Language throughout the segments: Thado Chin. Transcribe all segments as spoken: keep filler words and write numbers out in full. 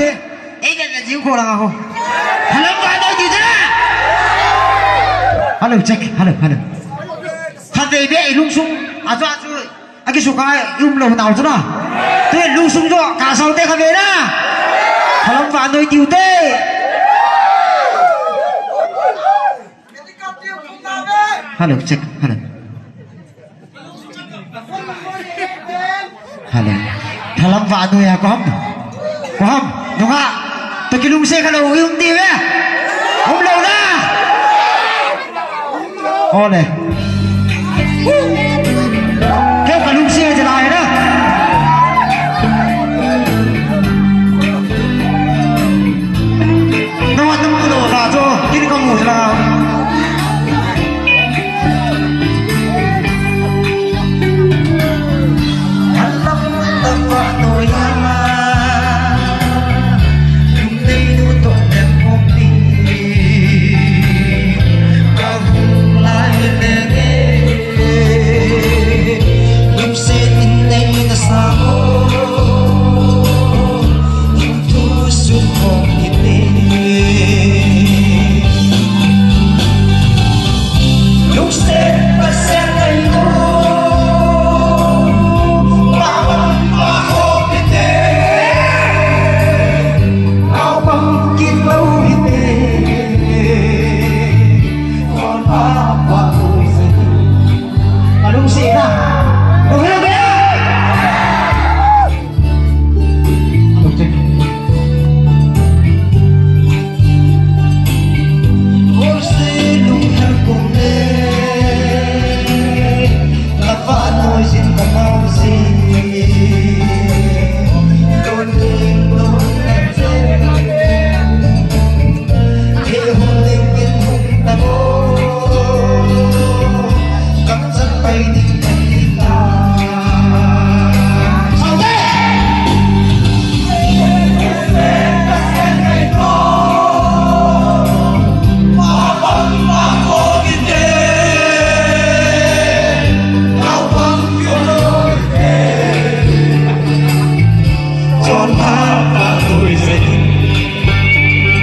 Ei, le, le, jing ko lang ako. Hello, hello, check. Hello, hello. Khatvei beh, ilungsung. Achu, achu. Akisukai, umlou nau chu na. Tu lungsung jo, kasau te khatvei na. Hello, vannoi tiu te. Hello, check. Hello. Hello. Thalam vannoi a, kom. Kom. Nunga. Toh kilungset khalou, um di ve. Umlou na. Ole. Kei kalungset jeh a na. Nunga tum tu lo ta cho. Kini kamu jeh a.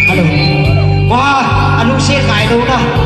Hello. Wa, alungset ngai lou na.